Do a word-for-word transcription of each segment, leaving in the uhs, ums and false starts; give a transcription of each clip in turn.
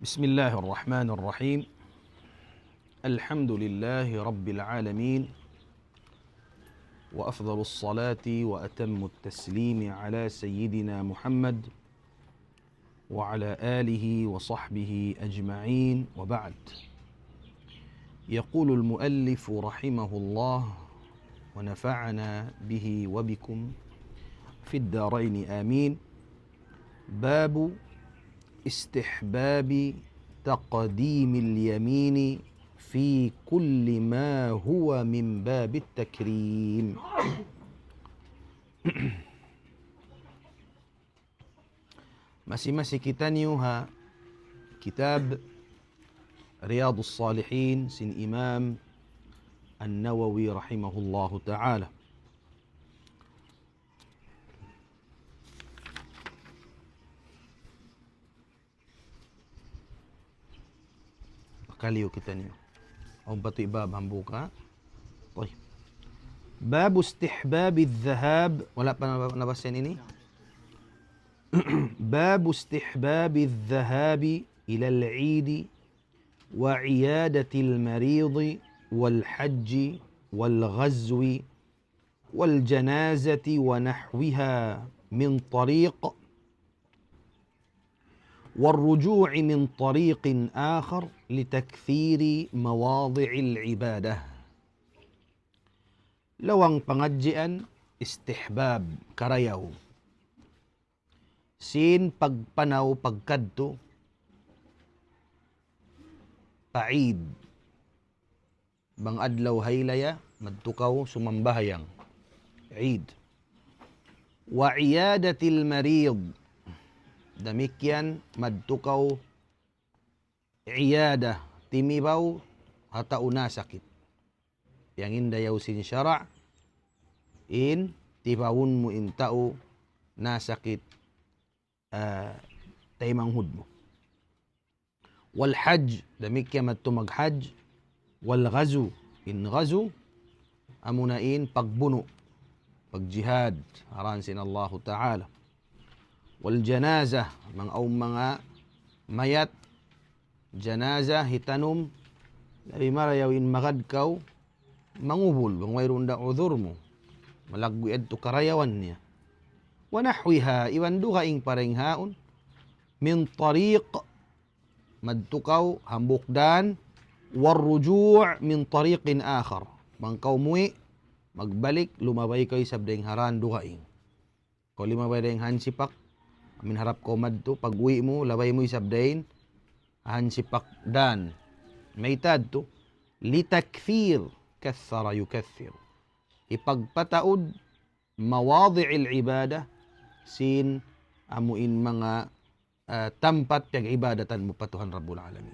بسم الله الرحمن الرحيم. الحمد لله رب العالمين، وأفضل الصلاة وأتم التسليم على سيدنا محمد وعلى آله وصحبه أجمعين، وبعد. يقول المؤلف رحمه الله، ونفعنا به وبكم في الدارين آمين. باب استحباب تقديم اليمين في كل ما هو من باب التكريم. Masi-masi kitaniyu ha kitab Riyadus Salihin sin Imam An-Nawawi rahimahullahu ta'ala. Kaliyu kitaniyu. Awn pa tu' bab hambuuk, ha? Uy. باب استحباب الذهاب. Wala' pa nab-, nabasa ini? باب استحباب الذهاب إلى العيد وعيادة المريض والحج والغزو والجنازة ونحوها من طريق، والرجوع من طريق آخر لتكثير مواضع العبادة. Lawang pangadjian istihbab, karayaw. Sin pagpanaw pagkadtu pa Eid. Bang adlaw haylaya, madtu kaw sumambahayang Eid. وعيادة المريض. Damikkiyan madtu kaw iyada, timibaw ha tau nasakit. Yang in dayaw sin sara', in tibawun mu in tau nasakit, ah, taymanghud mu. والحج, damikkiyan madtu maghajj. والغزو, in ghazu, amuna in pagbunu', pagjihad, ha dān sin Allahu Ta'ala. والجنازة, manga awn manga mayat, janaza hitanum, labi marayaw in magad kaw mangubul, bang wayruun da udhur mu, malaggu' yadtu karayawan niya. ونحوها, iban dugaing pa dayn haun, من طريق, madtu kaw hambuuk dān, والرجوع من طريق آخر. Bang kaw muwi', magbalik, lumabay kaw isab dayn ha dān dugaing. Kaw limabay dayn ha hansipak, amu in harap kaw madtu, pag-uwi' mu, labay mu isab dayn ha hansipak dān. Mayta' yadtu? لتكثير، كثر يكثر. Hipagpataud مواضع العبادة, sin amu in manga, ah, tampat piyag-ibadatan mu pa Tuhan Rabbul Alamin.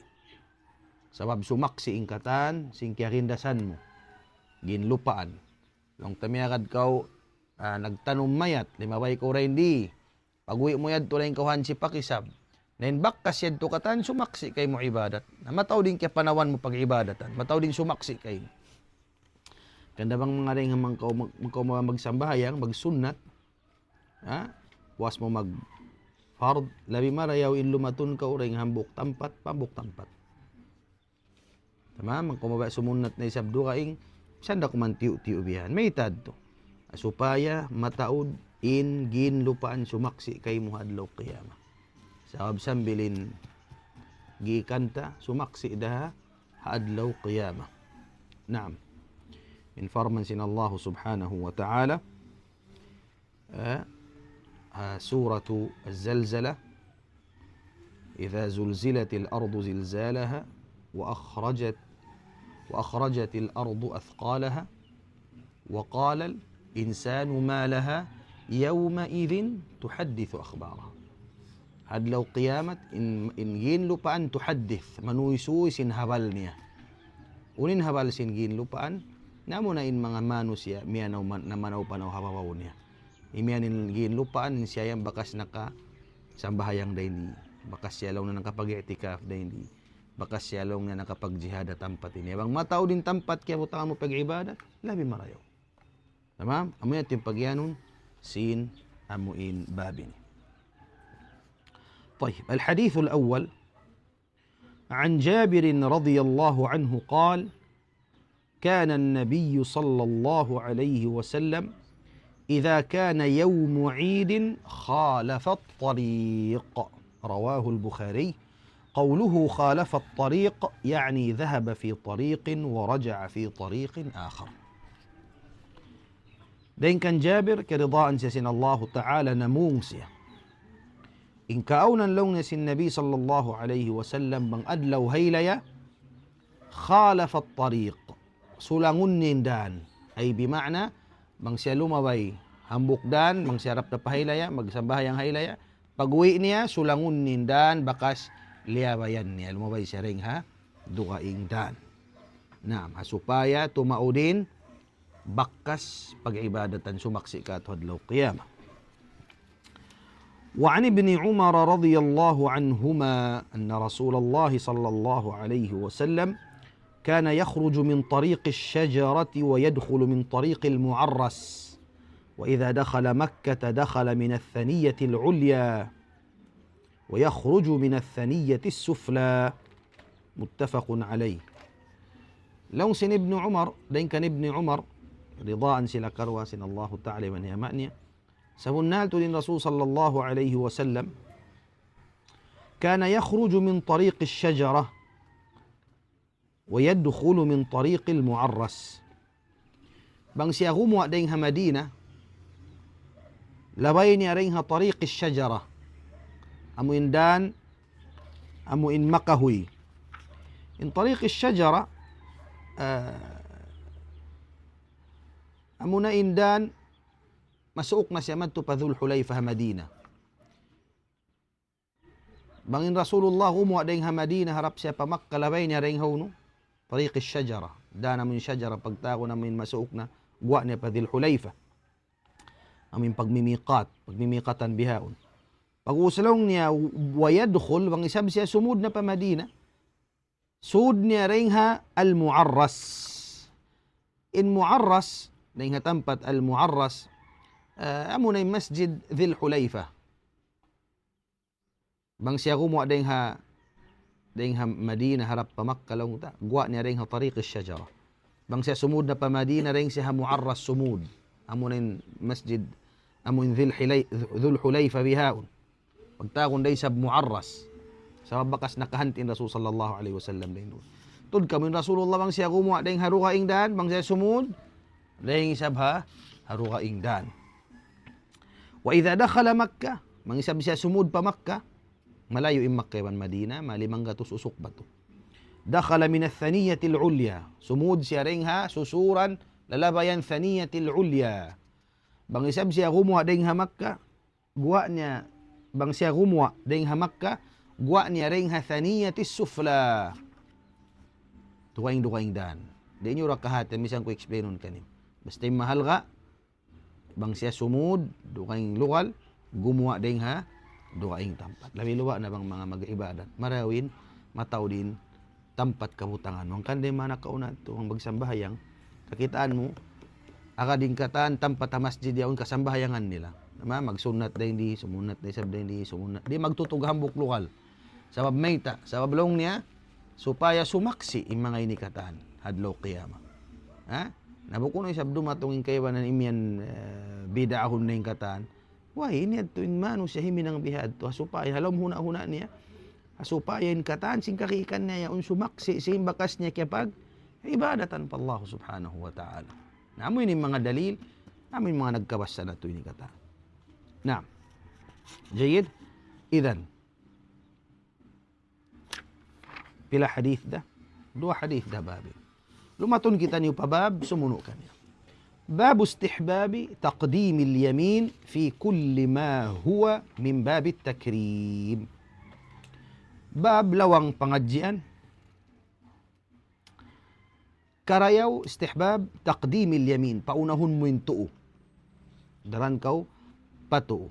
Sabab sumaksi' in katan sin kiyarindasan mu, ginlupaan. Laung ta miyagad kaw, ah, nagtanum mayat, limabay kaw dayn di. Pag-uwi' mu yadtu dayn kaw hansipak isab. Na in bakas yadtu katan sumaksi' kaymu ibadat. Na mataud in kiyapanawan mu pag-ibadatan. Mataud in sumaksi' kaymu. Hangkan da bang manga dayn ha manga kaw mag-, manga kaw magsambahayang, magsunnat. Ha? Puas mu mag-fard, labi marayaw in lumatun kaw dayn hambuuk tampat, pa hambuuk tampat. Tamam, bang kaw mabaya' sumunnat na isab dugaing, misan da kuman tiyu'-tiyu' biya' yan. Mayta' yadtu? Supaya mataud in ginlupaan sumaksi' kaymu ha adlaw qiyamah. Sabab sambil in gikan ta sumaksi' da ha adlaw qiyamah. Naam. In parman sin Allah subhanahu wa ta'ala, eh, ha Suratu Az-Zalzalah, إذا زلزلت الأرض زلزالها وأخرجت، وأخرجت الأرض أثقالها وقال الإنسان ما لها يومئذ تحدث أخبارها. Ha adlaw qiyamat, in, in ginlupaan tuhaddith, manuysuy sin habal niya. Unu in habal sin ginlupaan, na amuna in manga manusiya', miyanaw man-, namanaw-panaw ha babaw niya. Imiyan in ginlupaan, in siya yan bakas nakasambahayang dayn di. Bakas siya laung niya nakapag-i'tikaf dayn di. Bakas siya laung niya nakapagjihad ha tampat ini. Bang mataud in tampat kiyabutangan mu pag-ibadat, labi marayaw. Tamam? Amu yan in pagiyanun sin amu in bab ini. طيب، الحديث الأول، عن جابر رضي الله عنه قال: كان النبي صلى الله عليه وسلم إذا كان يوم عيد خالف الطريق. رواه البخاري. قوله خالف الطريق يعني ذهب في طريق ورجع في طريق آخر. Dayn kan Jabir, kiyaridaan siya sin Allahu Ta'ala, namung siya. In kaawnan laung niya sin Nabi sallallahu alayhi wasallam bang adlaw haylaya, khalafa at-tariq. Sulangun niya in dan. Ay bima'na, bang siya lumabay hambuuk dan, bang siya harap na pa haylaya, magsambahayang haylaya, pag-uwi' niya, sulangun niya in dan, bakas liyabayan niya. Lumabay siya dayn ha dugaing dan. Naam, ha supaya tumaud in bakas pag-ibadatan, sumaksi' kātu' adlaw qiyamah. وعن ابن عمر رضي الله عنهما أن رسول الله صلى الله عليه وسلم كان يخرج من طريق الشجرة ويدخل من طريق المعرس، وإذا دخل مكة دخل من الثنية العليا ويخرج من الثنية السفلى. متفق عليه. Laung sin Ibnu Umar, dayn kan Ibnu Umar, ridaan sila karuwa sin Allahu Ta'ala iban hi ama' niya. Sabunnal tuud in Rasul sallallahu alayhi wasallam, كان يخرج من طريق الشجرة ويدخل من طريق المعرس. Bang siya gumuwa' dayn ha Madina, labay niya dayn ha Tariq ash-Shajara. Amu in dan, amu in makahuy. In Tariq ash-Shajara, ah, amu na in dan, masuuk na siya madtu pa Dhul Hulayfa ha Madina. Bang in Rasulullah gumuwa' dayn ha Madina harap siya pa Makkah, labay niya dayn ha unu, Tariq ash-Shajara. Dan amu in shajara, pagtawagun amu in masuuk na, guwa' niya pa Dhul Hulayfa. Amu in pagmimiqat, pagmimiqatan bihaun. Pag-ubus laung niya, wa yadkhul, bang isab siya sumud na pa Madina, sud niya dayn ha Al-Mu'arras. In Mu'arras, dayn ha tampat Al-Mu'arras, ah, amu na in Masjid Dhul Hulayfa. Bang siya gumuwa' dayn ha, dayn ha Madina harap pa Makkah laung ta, guwa' niya dayn ha Tariq ash-Shajara. Bang siya sumud na pa Madina, dayn siya ha Mu'arras sumud. Amu na in masjid, amu in Dhul Hilay-, Dhul Hulayfa bihaun. Pagtawagun da isab Mu'arras. Sabab bakas nakahanti' in Rasul sallallahu alayhi wasallam dayn duun. Tuud kamu in Rasulullah bang siya gumuwa' dayn ha dugaing dan, bang siya sumud, dayn isab ha, ha dugaing dan. وإذا دخل مكة, bang isab siya sumud pa Makkah, malayu' in Makkah iban Madina, manga limanggatus usuk batu. دخل من الثنية العليا, sumud siya dayn ha susuran lalabayan Thaniyatil Ulya. Bang isab siya gumuwa' dayn ha Makkah, guwa' niya, bang siya gumuwa' dayn ha Makkah, guwa' niya dayn ha Thaniyatis Sufla. Dugaing-dugaing dan. Di' niyu ra kahatihan, misan ku explainun kaniyu. Basta in mahalga', bang siya sumud, dugaing lugal, gumuwa' dayn ha dugaing tampat. Labi luba' na bang manga mag-ibadat. Marayaw in, mataud in tampat kabutangan. Hangkan da in manga nakauna yadtu, bang magsambahayang, kakitaan mu, agad in katan tampat ha masjid yaun kasambahayangan nila. Ma, magsunnat dayn di, sumunnat da isab dayn di, sumunnat. Di' magtutug hambuuk lugal. Sabab mayta', sabab laung niya, supaya sumaksi' in manga ini katan, ha adlaw qiyamah. Ha? Na bukun isab dumatung in kaibanan imiyan, eh, bid'ahun na in katan. Way, ini yadtu in manusiya' himinang bihadtu, ha supaya, ha lawm huna'-huna' niya, ha supaya in katan sin kakiikan niya yaun sumaksi' sin bakas niya kiyapag-ibadatan pa Allah subhanahu wa ta'ala. Na amu ini manga dalil, amu ini manga nagkabasa natu' ini katan. Naam. Jayyid. Idhan. Pila hadith da? Duwa hadith da bab ini. Lumatun kitaniyu pa bab sumunu' kaniya. باب استحباب تقديم اليمين في كل ما هو من باب التكريم. Bab lawang pangadjian. Karayaw istihbab taqdimil yamin, paunahun mu in tuu. Daran kaw pa tuu.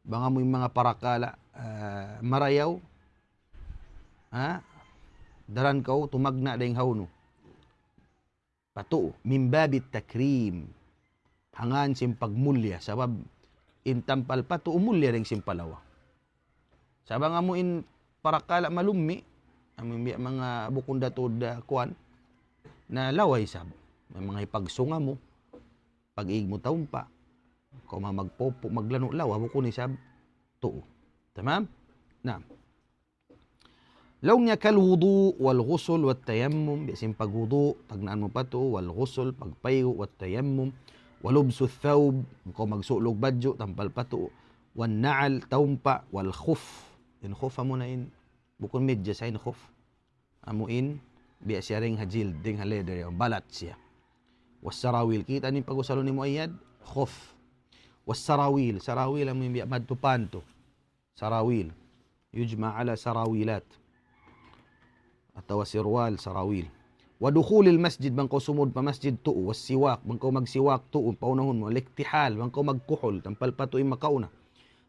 Bang amu in manga parakala', ah, marayaw, ha? Daran kaw tumagna' dayn ha unu. Pa tuu, min babit takrim. Hangkan sin pagmulliya, sabab in tampal pa tuu mulliya dayn sin pa lawa. Sa' bang amu in parakala' malummi', Amu in biya' manga bukun da tuud, ah, kuwan. Na lawa isab. Manga hipagsunga mu, pag-ig mu taumpa. Kaw ma magpupu', maglanu' lawa, bukun isab tuu. Tamam? Naam. Laung niya كالوضوء والغسل والتيمم, biya' sin pagwudu', tagnaan mu pa tuu, والغسل, pagpaygu', والتيمم, ولبس الثوب, bang kaw magsulug badju', tampal pa tuu, والنعل, taumpa', والخف. In khuf amuna in, bukun medyas in khuf. Amu in, biya' siya dayn ha jild, dayn ha leather, yan, balat siya. والسراويل, kita' niyu in pag-usalun ni Muayyad, khuf. والسراويل, sarawil amu in biya' madtu pantu. Sarawil. يجمع على سراويلات. Atawa sirwal, sarawil. ودخول المسجد, bang kaw sumud pa masjid tuu. والسواك, bang kaw magsiwak tuu, paunahun mu. الاكتحال, bang kaw magkuhul, tampal pa tuu in makauna.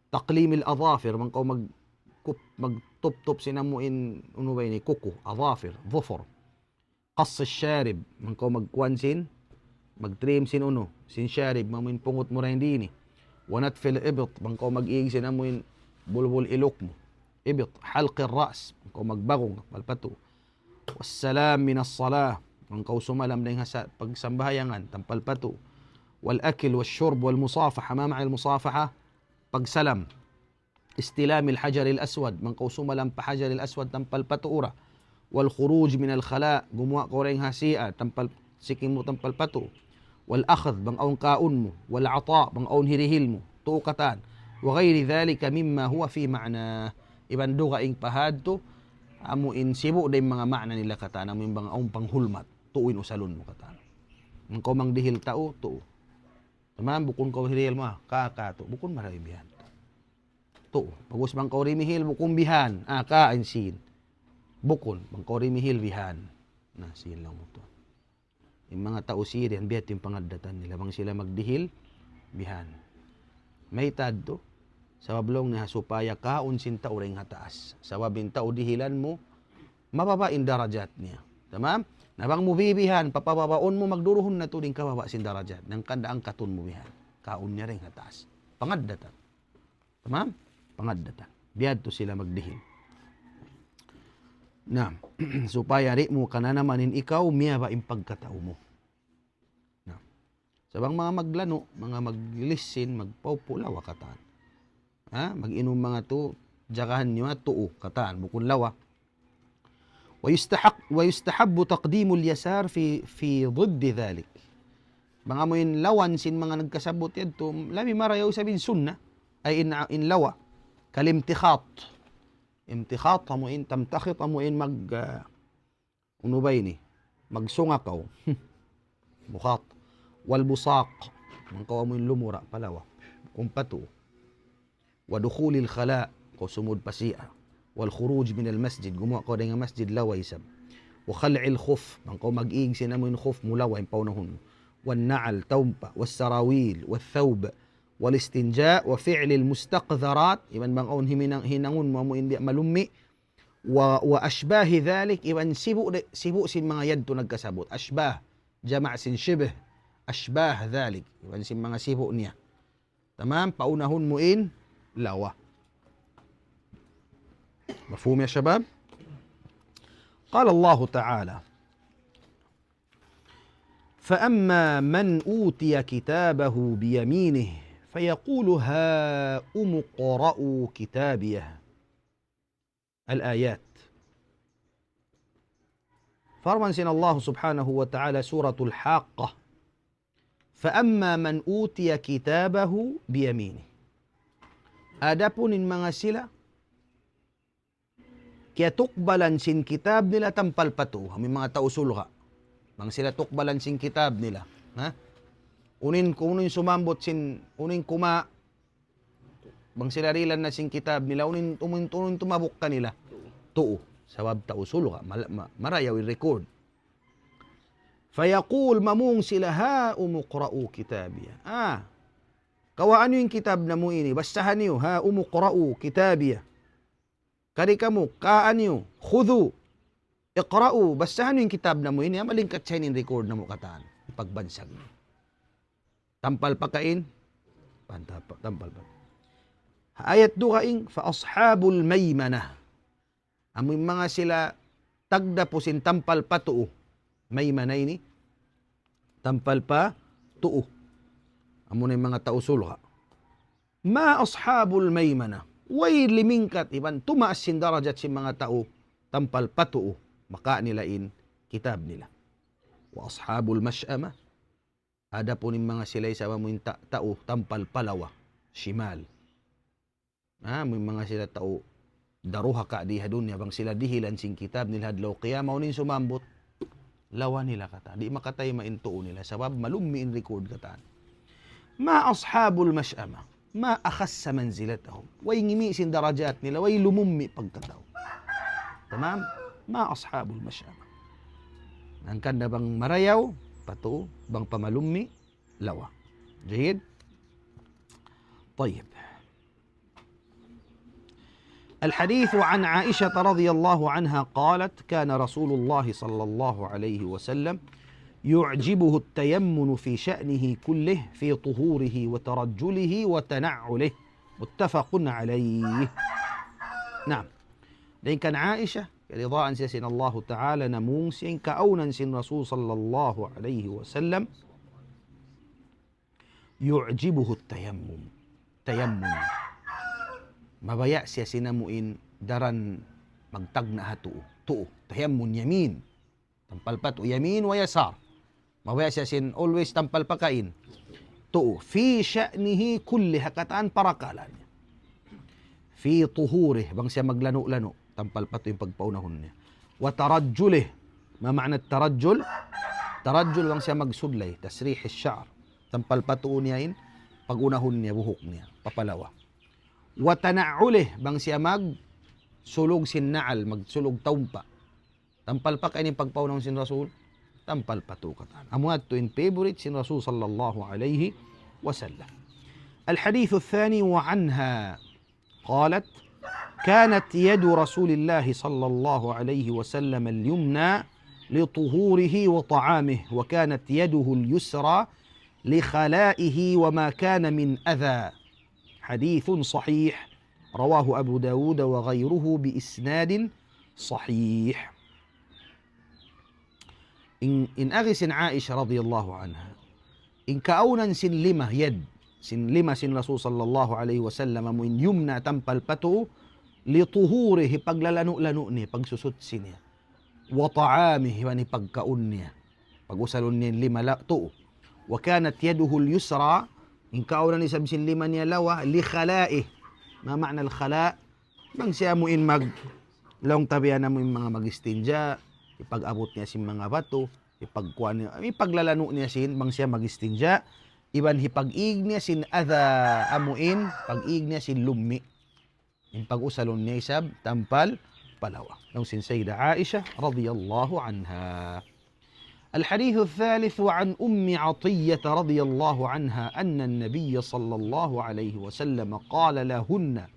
تقليم الأظافر, bang kaw mag-, kup-, magtuptup sin amu in, unu ba ini, kuku, أظافر, ظفر. قص الشارب, bang kaw magkuwan sin, mag-trim sin unu, sin sharib, amu in pungut mu dayn dini. ونتف الإبط, bang kaw mag-ig sin amu in bulbul iluk mu. إبط, حلق الرأس, bang kaw magbagung, tampal pa tuu. والسلام من الصلاة, bang kaw sumalam dayn ha sa-, pagsambahayangan, tampal pa tuu. والأكل والشرب والمصافحة, ما معنى المصافحة؟ Pagsalam. استلام الحجر الأسود, bang kaw sumalam pa Hajar al-Aswad, tampal pa tuu ra. والخروج من الخلاء, gumuwa' kaw dayn ha C R, tampal, siking mu tampal pa tuu. والأخذ, bang awn kaun mu. والعطاء, bang awn hirihil mu. Tuu katan. وغير ذلك مما هو في معناه. Iban dugaing pa hadtu, amu in sibu' da in manga ma'na nila katan, amu in bang awn panghulmat. Tuu in usalun mu katan. Bang kaw mangdihil tau, tuu. Tamam, bukun kaw hirihil mu, ah, ka, ka, tuu. Bukun marayaw bihan. Tuu. Pag'ubus bang kaw dimihil, bukun bihan. Ah, ka, in sin. Bukun, bang kaw dimihil, bihan. Na, sin laung mu tuud. In manga tau Siri yan, biya' ha yan in pangaddatan nila. Bang sila magdihil, bihan. Mayta' tuud? Sabab laung niya supaya kaun sin tau dayn ha taas. Sabab in tau dihilan mu, mababa' in darajat niya. Tamam? Na bang mu bibihan, papababaun mu, magduruhun na tuud in kababa' sin darajat. Hangkan da angkatun mu bihan. Kaun niya dayn ha taas. Pangaddatan. Tamam? Pangaddatan. Biya' ha yan tuud sila magdihil. Na, supaya di' mu kananaman in ikaw, miyaba' in pagkatau mu. Na. Sa' bang manga maglanu', manga maglisin, magpaupu', lawa katan. Ha? Mag-inum manga tuu, jagahan niyu, ha, tuu katan, bukun lawa. ويستحق، ويستحب تقديم اليسار في، في ضد ذلك. Bang amu in lawan sin manga nagkasabut yadtu, labi marayaw isab in sunna, ay in, in lawa. كالامتخاط. Imtikhat, amu in tamtakhit, amu in mag, ah, unu ba ini? Magsunga kaw. Mukhat. والبصاق. Bang kaw amu in lumura' pa lawa. Bukun pa tuu. ودخول الخلاء, kaw sumud pa C R. والخروج من المسجد, gumuwa' kaw dayn ha masjid lawa isab. وخلع الخف, bang kaw mag-ig sin amu in khuf mu lawa in paunahun. والنعل, taumpa', والسراويل, والثوب, والاستنجاء, وفعل المستقذرات, iban bang awn himinang-, hinangun mu amu in biya' malummi', و، وأشباه ذلك, iban sibu' de-, sibu' sin manga yadtu nagkasabut. Ashbah, jama' sin shibh. Ashbah dhalik, iban sin manga sibu' niya. Tamam, paunahun mu in lawa. مفهوم يا شباب؟ قال الله تعالى: فأما من أوتي كتابه بيمينه فيقول هاؤم اقرءوا كتابيه. الآيات. Parman sin Allah Subhanahu wa Ta'ala, Suratul Haqqah. فأما من أوتي كتابه بيمينه. Adapun in manga sila kiyatukbalan sin kitab nila tampal pa tuu, amu in manga tau surga'. Bang sila tukbalan sin kitab nila. Ha? Unu in, unu in sumambut sin, unu in kuma-, bang sila dihilan na sin kitab nila, unu in, unu in, unu in tumabuk kanila. Tuu. Sabab tau surga', mal-, ma-, marayaw in record. فيقول, mamung sila, هاؤم اقرءوا كتابيه. Ah, kawaa niyu in kitab namu' ini, basaha niyu, هاؤم اقرءوا كتابيه. Kari kamu, kaa niyu, خذوا, اقرءوا, basaha niyu in kitab namu' ini, ha, malingkat sa in record namu' katan, pagbansag. Tampal pa kain, panta-, tampal pa. Ayat dugaing, فأصحاب الميمنة. Amu in manga sila tagdapu sin tampal pa tuu. Maymana ini, tampal pa tuu. Amuna in manga tau surga'. ما أصحاب الميمنة. Way limingkat iban tumaas sin darajat sin manga tau tampal pa tuu. Makaa' nila in kitab nila. وأصحاب المشأمة. Adapun in manga sila isab amu in ta-, tau tampal pa lawa. Shimal. Ha, amu in manga sila tau daruhaka di ha dunya, bang sila dihilan sin kitab nila ha adlaw qiyamah, unu in sumambut? Lawa nila katan. Di' makatayma' in tuu nila, sabab malummi' in record katan. ما أصحاب المشأمة ما أخس منزلتهم. Way ngimi' sin darajat nila, way lumummi' pagkatau. Tamam? ما أصحاب المشأمة. Hangkan da bang marayaw, pa tuu, bang pa malummi', lawa. Jayyid? Tayyib. الحديث عن عائشة رضي الله عنها قالت: كان رسول الله صلى الله عليه وسلم يعجبه التيمن في شأنه كله، في طهوره وترجله وتنعله. متفق عليه. Naam. Dayn kan Aisha, kiyaridaan siya sin Allahu Ta'ala, namung siya in kaawnan sin Rasul sallallahu alayhi wasallam, يعجبه التيمم. Tayammum. Mabaya' siya sin amu in daran magtagna' ha tuu. Tuu. Tayammum yamin. Tampal pa tuu. Yamin wa yasar. Mabaya' siya sin always tampal pa kain. Tuu. في شأنه كله. Ha katan parakala' niya. في طهوره. Bang siya maglanu'-lanu'. Tampal pa tuu in pagpaunahun niya. وترجله. ما معنى الترجل؟ Tarajjul bang siya magsudlay. تسريح الشعر. Tampal pa tuu niya in pag-unahun niya, buhuk niya, papalawa. وتنعله, bang siya magsulug sin na'al, magsulug taumpa'. Tampal pa kain in pagpaunahun sin Rasul, tampal pa tuu katan. Amu yadtu in favorite sin Rasul sallallahu alayhi wasallam. الحديث الثاني وعنها قالت: كانت يد رسول الله صلى الله عليه وسلم اليمنى لطهوره وطعامه، وكانت يده اليسرى لخلائه وما كان من أذى. حديث صحيح، رواه أبو داود وغيره بإسناد صحيح. In, in agi sin Aisha radiyallahu anha, in kaawnan sin lima, yad, sin lima sin Rasul sallallahu alayhi wasallam, amu in yumna tampal pa tuu, لطهوره, paglalanu'-lanu' niya, pagsusuchi niya. وطعامه, iban in pagkaun niya. Pag-usalun niya in lima la-, tuu. وكانت يده اليسرى, in kaawnan isab sin lima niya lawa, لخلائه. ما معنى الخلاء؟ Bang siya amu in mag-, laung ta biya' na amu in manga mag-istinja, hipag-abut niya sin manga batu, hipagkuan niya, hipaglalanu' niya sin, bang siya mag-istinja, iban hipag-ig niya sin adha amu in, pag-ig niya sin lummi'. In pag-usalun niya isab, tampal pa lawa. Laung sin Sayyidah Aisha radiyallahu anha. الحديث الثالث وعن أم عطية رضي الله عنها أن النبي صلى الله عليه وسلم قال لهن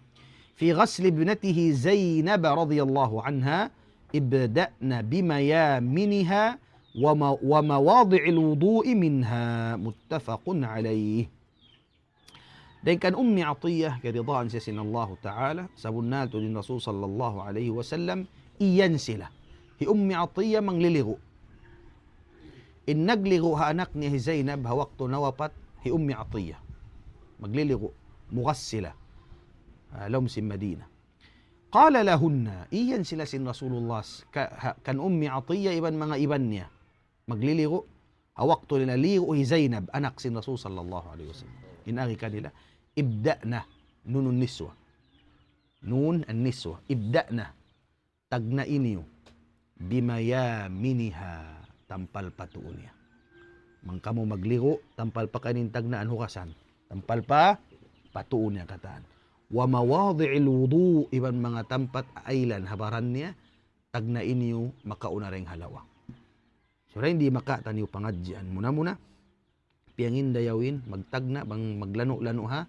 في غسل ابنته زينب رضي الله عنها: ابدأن بميامنها وم-، ومواضع الوضوء منها. متفق عليه. Dayn kan Ummi Atiyah, kiyaridaan siya sin Allahu Ta'ala, sabunnal tuud in Rasul sallallahu alayhi wasallam, iyan sila. Hi Ummi Atiyah mangliligu'. In nagligu' ha anak niya hi Zainab, ha waktu nawapat hi Ummi Atiyah. Magliligu', mughassila. Ah, lawm sin Madinah. قال لهن, iyan sila sin Rasulullah, ka-, ha-, kan Ummi Atiyah iban manga iban niya. Magliligu', ha waktu nila ligu' hi Zainab, anak sin Rasul sallallahu alayhi wasallam. In agi kanila, ابدأن, نون النسوة. نون النسوة. ابدأن, tagnai niyu. بميامنها, tampal pa tuu niya. Bang kamu magligu', tampal pa kain in tagnaan hugasan. Tampal pa, pa tuu niya katan. ومواضع الوضوء, iban manga tampat ailan ha baran niya, tagnai niyu makauna dayn ha lawa. Sura in di' makatan niyu pangadjian. Muna-muna, piyangindayaw in, magtagna', bang maglanu'-lanu' ha,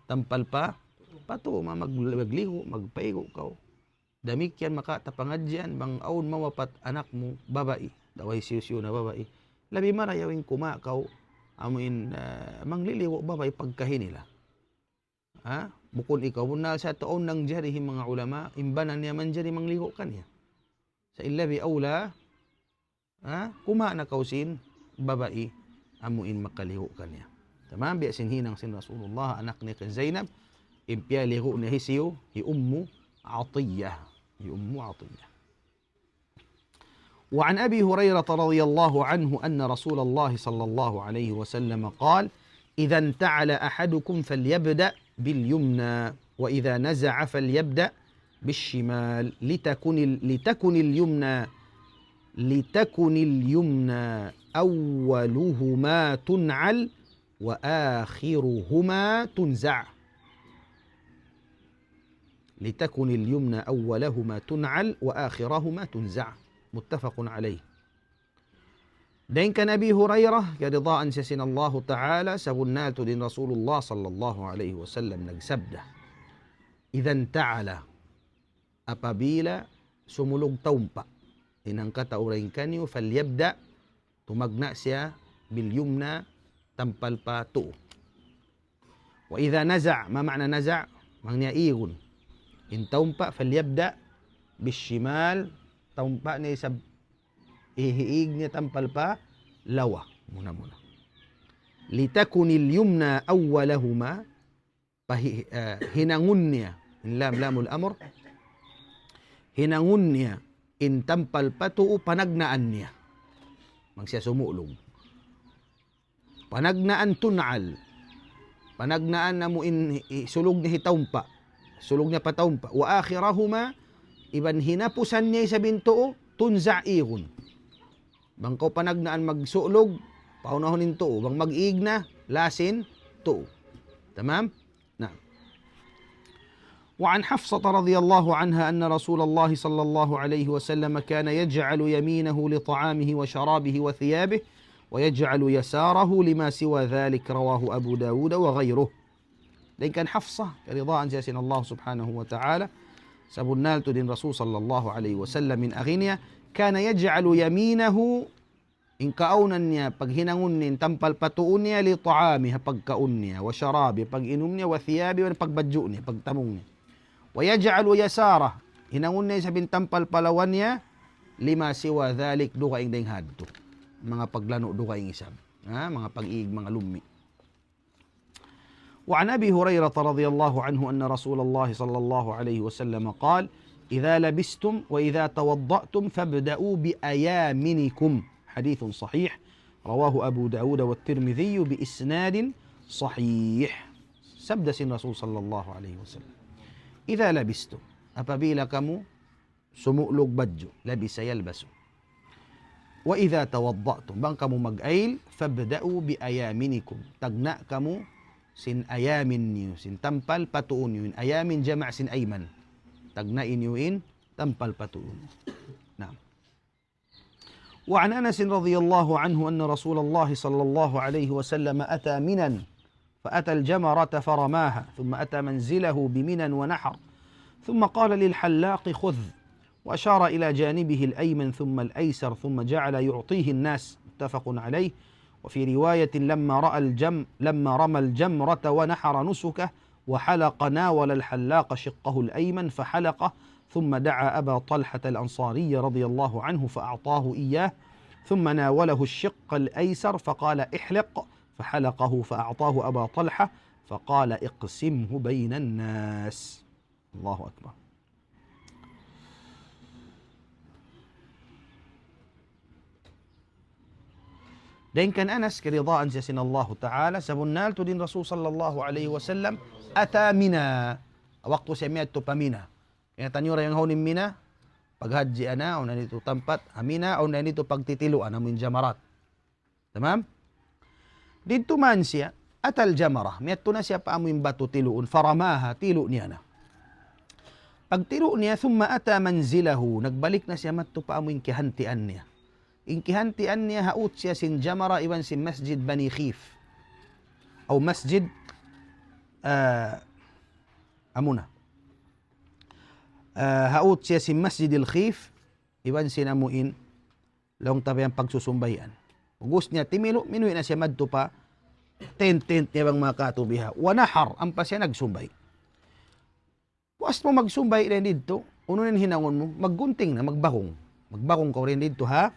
tampal pa, pa tuu, ma-, mag-, magligu', magpaigu' kaw. Damikkiyan makauna ta pangadjian, bang awn mawapat anak mu, babai, atawa hisiyu-siyu na babai. Labi marayaw in kuma' kaw, amu in, ah, mangliligu' babai pagkahi nila. Ha? Bukun ikaw, bunnal sa tuud nangjari hi manga ulama, in bana niya manjari mangligu' kaniya. Sa' illa bi awla, ha? Kumawa' na kaw sin babai, amu in makalihu' kaniya. Tamam, biya' sin hinang sin Rasulullah, anak niya kan Zainab, in piyalihu' niya hisiyu, hi Ummu Atiyah. Hi Ummu Atiyah. وعن أبي هريرة رضي الله عنه أن رسول الله صلى الله عليه وسلم قال: إذا انتعل أحدكم فليبدأ باليمنى، وإذا نزع فليبدأ بالشمال، لتكن ال-، لتكن اليمنى، لتكن اليمنى أولهما تنعل وآخرهما تنزع. لتكن اليمنى أولهما تنعل وآخرهما تنزع. متفق عليه. Dayn kan Abi Hurairah, kiyaridaan siya sin Allahu Ta'ala, sabunnal tuud in Rasulullah sallallahu alayhi wasallam nagsabda, إذا انتعل, apabila sumulug taumpa' in hangkatau dayn kaniyu, فليبدأ, tumagna' siya, باليمنى, tampal pa tuu. وإذا نزع, ma ma'na naza'? Bang niya igun in taumpa', فليبدأ بالشمال, taumpa' niya isab, ihiig niya tampal pa lawa. Muna-muna. لتكن اليمنى أولهما, pahi-, eh, hinangun niya, in lam, lamul amr, hinangun niya in tampal pa tuu panagnaan niya. Bang siya sumulug. Panagnaan تنعل. Panagnaan amu in hi-, hi-, sulug niya hi taumpa'. Sulug niya pa taumpa'. وآخرهما, iban hinapusan niya isab in tuu, تنزع, igun. Bang kaw panagnaan magsulug, paunahun in tuu. Bang mag-iig na, last in tuu. Tamam? نعم. وعن حفصة رضي الله عنها أن رسول الله صلى الله عليه وسلم كان يجعل يمينه لطعامه وشرابه وثيابه، ويجعل يساره لما سوى ذلك. رواه أبو داود وغيره. Dayn kan Hafsa, kiyaridaan siya sin Allah subhanahu wa ta'ala, sabunnal tuud in Rasul sallallahu alayhi wasallam in agi niya, كان يجعل يمينه, in kaawnan niya, paghinangun niya in tampal pa tuu niya, لطعامه, ha pagkaun niya, وشرابه, pag-inum niya, وثيابه, iban pagbadju' niya, pagtamung niya. ويجعل يساره, hinangun niya isab in tampal pa lawa niya, لما سوى ذلك, dugaing dayn ha yadtu. Manga paglanu' dugaing isab. Ha, manga pag-iig, manga lummi'. وعن أبي هريرة رضي الله عنه أن رسول الله صلى الله عليه وسلم قال: إذا لبستم وإذا توضأتم فابدأوا بأيامنكم. حديث صحيح، رواه أبو داود والترمذي بإسناد صحيح. Sabda sin Rasul sallallahu alayhi wasallam, إذا لبستم, apabila kamu sumulug badju', لبس يلبس. وإذا توضأتم, bang kamu mag-ayil, فابدأوا بأيامنكم, tagna' kamu sin ayamin niyu, sin tampal pa tuu niyu, in ayamin jama' sin ayman. Tagna' niyu in tampal pa tuu niyu. Naam. وعن أنس رضي الله عنه أن رسول الله صلى الله عليه وسلم أتى منى فأتى الجمرة فرماها، ثم أتى منزله بمنى ونحر، ثم قال للحلاق: خذ، وأشار إلى جانبه الأيمن ثم الأيسر، ثم جعل يعطيه الناس. متفق عليه. وفي رواية: لما رأى الجم-، لما رمى الجمرة ونحر نسكه وحلق، ناول الحلاق شقه الأيمن فحلقه، ثم دعا أبا طلحة الأنصاري رضي الله عنه فأعطاه إياه، ثم ناوله الشق الأيسر فقال: احلق، فحلقه فأعطاه أبا طلحة فقال: اقسمه بين الناس. الله أكبر. Dayn kan Anas, kiyaridaan siya sin Allahu Ta'ala, sabunnal tuud in Rasul sallallahu alayhi wasallam, أتى منى. Waktu siya miyadtu pa Mina. Kaya tanyo ra yan hawnu in Mina, paghajji ana, awn na ditu tampat, ha Mina, awn na ditu pagtitiluan, amu in jamarat. Tamam? Didtu man siya, أتى الجمرة, miyadtu na siya pa amu in batu tiluun, فرماها, tilu' niya na. Pagtilu' niya, ثم أتى منزله, nagbalik na siya madtu pa amu in kihantian niya. In kihantian niya haut siya sin jamara iban sin Masjid Bani Khif. Aw Masjid, ah, amuna. Ah, haut siya sin Masjidil Khif, iban sin amu in laung ta biya' yan pagsusumbayan. Pag-ubus niya timilu', minuwi' na siya madtu pa tent, tent niya bang makatu biha. ونحر, ampa siya nagsumbay. Puas mu magsumbay dayn didtu, unu in hinangun mu, maggunting na, magbakung. Magbakung kaw dayn didtu ha,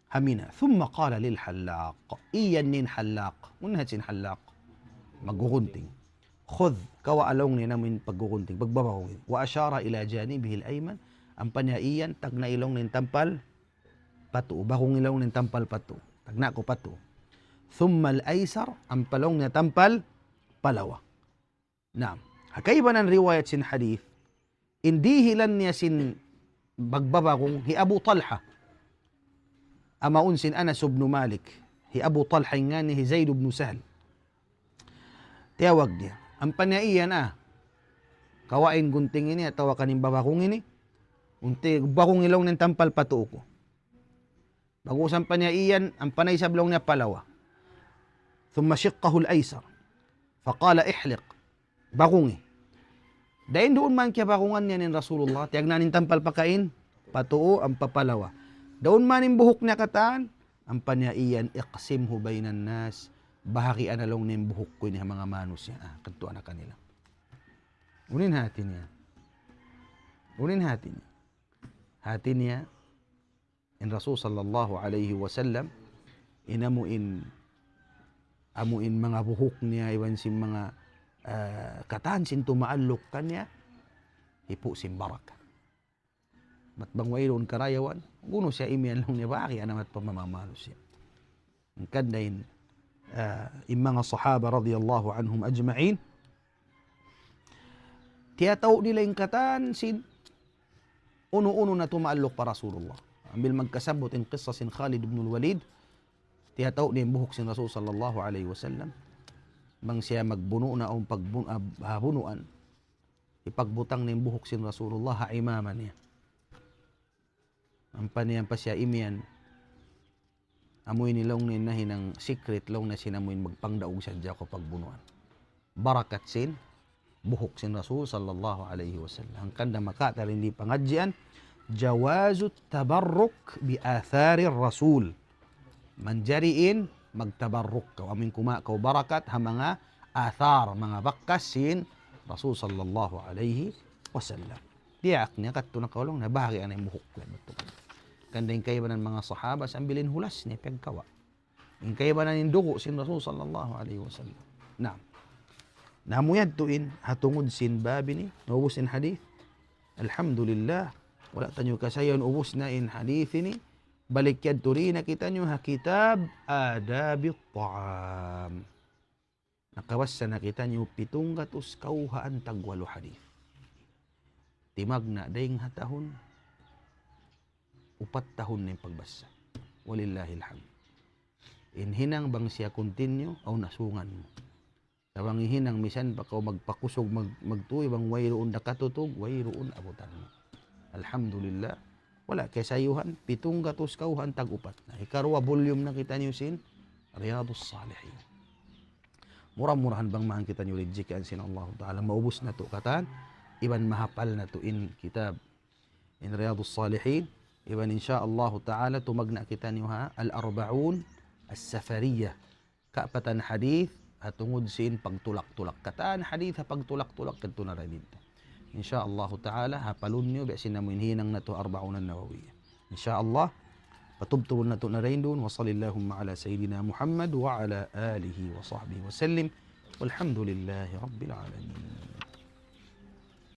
ha Mina. ثم قال للحلاق. Iyan in hallaq. Unu in hallaq? Maggugunting. خذ, kawaa laung niya in amuin paggugunting, pagbabakung ini. وأشار إلى جانبه الأيمن. Ampa niya iyan, tagna' laung niya in tampal patuu. Bakung laung niya in tampal patuu. Tagna' kaw patuu. ثم الأيسر, ampa laung niya tampal palawa. Naam. Ha kaibanan riwayat sin hadith, in dihilan niya sin magbabakung hi Abu Talha. Amuin sin Anas ibn Malik. Hi Abu Talha in ngan niya hi Zaid ibn Sahl. Tiyawag niya. Ampa niya iyan, ah. Kawaa in gunting ini atawa kan in babakung ini. Unti bakung laung niya in tampal patuu ku. Bang-, ampa niya iyan, ampa niya isab laung niya palawa. ثم شقه الأيسر. فقال احلق. Bakungi. Dayn duun man kiyabakungan niya in Rasulullah, tiyagna' niya in tampal pakain, patuu, ampa palawa. Duun man in buhuk niya katan, ampa niya iyan اقسمه بين الناس, bahagian na laung niya in buhuk ku ini ha manga manusiya', ah, kadtuan na kanila. Unu in hati niya? Unu in hati niya? Hati niya, in Rasul sallallahu alayhi wasallam, in amuin, amuin manga buhuk niya, iban sin manga, ah, katan sin tumaalluk kaniya, hipu' sin barakat. Bat bang wayruun karayawan, gunu siya imiyan laung niya, bagi ana mat pamamamalu siya. Hangkan dayn, ah, in manga sahaba radiyallahu anhum ajma'in, tiyatau nila in katan sin unu-unu na tumaalluk pa Rasulullah. Ambil magkasabut in qissa sin Khalid ibn al-Walid, tiyatau niya in buhuk sin Rasul sallallahu alayhi wasallam. Bang siya magbunu' na awn pagbun-, ah, ha bunuan, hipagbutang niya in buhuk sin Rasulullah ha imama niya. Ampa niya pa siya imiyan, amu ini laung niya in nahinang secret laung niya sin amuin magpangdaug sadja kaw pagbunuan. Barakat sin buhuk sin Rasul sallallahu alayhi wasallam. Hangkan da makatalin di pangadjian, جواز التبرك بآثار الرسول. Manjari in magtabarruk kaw, amuin kumawa' kaw barakat ha manga athar, manga bakas sin Rasul sallallahu alayhi wasallam. Diyaak niya, kadtu na kaw laung niya, bahagi' ana in buhuk ku yan, betul. Hangkan da in kaibanan manga sahaba, sambil in hulas niya, piyagkawa'. In kaibanan in dugu' sin Rasul sallallahu alayhi wasallam. Naam. Na amu yadtu in, ha tungud sin bab ini, naubus in hadith. Alhamdulillah. Wala' taniyu kasayun ubus na in hadith ini. Balik yadtu di na kitaniyu ha kitab Adabit Ta'am. Nakabassa na kitaniyu pitung gatus kawhaan tagwalu hadith. Timagna' dayng ha tahun, upat tahun na in pagbassa. Walillahil hamd. In hinang bang siya continue, awn asungan mu. Sa' bang in hinang misan pa kaw magpakusug, mag-, magtuy bang wayruun da katutug, wayruun abutan mu. Alhamdulillah. Wala' kasayuhan, pitung gatus kawhaan tag-upat na. Hikaruwa volume na kitaniyu sin Riyadus Salihin. Mura-murahan bang mahan kitaniyu rijikian sin Allahu Ta'ala. Maubus natu' katan, iban mahapal natu' in kitab in Riyadus Salihin, iban insya Allahu Ta'ala tumagna' kitaniyu ha Al-Arba'un As-Safariyah. Kaapatan hadith, ha tungud sin pagtulak-tulak. Katan hadith ha pagtulak-tulak, kadtu na dayn didtu. Insya Allahu Ta'ala, hapalun niyu, biya' sin amuin hinang natu' Arba'un An-Nawawiyah. Insya Allah, patubtubun natu' na dayn duun. وصل اللهم على سيدنا محمد وعلى آله وصحبه وسلم. والحمد لله رب العالمين.